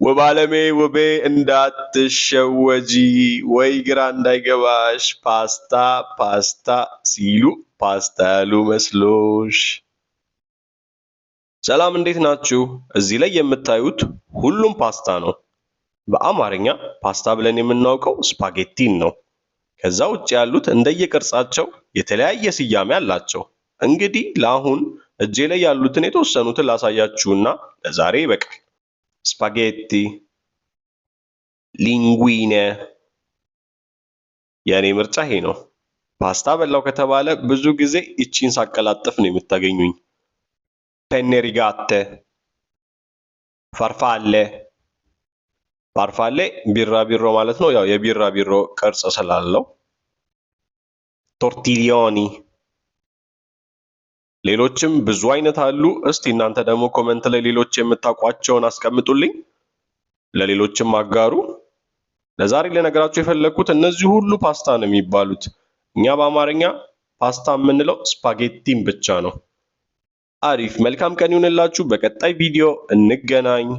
ውብ አለሜ ውቤ እንዳትሸወጂ ወይ ግራ እንዳይገባሽ፣ ፓስታ ፓስታ ሲሉ ፓስታ ያሉ መስሎሽ። ሰላም እንዴት ናችሁ? እዚህ ላይ የምታዩት ሁሉም ፓስታ ነው። በአማርኛ ፓስታ ብለን የምናውቀው ስፓጌቲን ነው። ከዛ ውጭ ያሉት እንደየቅርጻቸው የተለያየ ስያሜ አላቸው። እንግዲህ ለአሁን እጄ ላይ ያሉትን የተወሰኑትን ላሳያችሁና ለዛሬ ይበቃል። ስፓጌቲ፣ ሊንጉዊነ የእኔ ምርጫ ይሄ ነው። ፓስታ በላው ከተባለ ብዙ ጊዜ ይቺን ሳቀላጥፍ ነው የምታገኙኝ። Penne rigate፣ farfalle። Farfalle ቢራቢሮ ማለት ነው። ያው የቢራቢሮ ቅርጽ ስላለው። Tortiglioni፣ ሌሎችም ብዙ አይነት አሉ። እስቲ እናንተ ደግሞ comment ላይ ሌሎች የምታውቋቸውን አስቀምጡልኝ፣ ለሌሎችም አጋሩ። ለዛሬ ልነግራችሁ የፈለግኩት እነዚህ ሁሉ ፓስታ ነው የሚባሉት። እኛ በአማርኛ ፓስታ የምንለው ስፓጌቲን ብቻ ነው። አሪፍ መልካም ቀን ይሁንላችሁ። በቀጣይ ቪዲዮ እንገናኝ።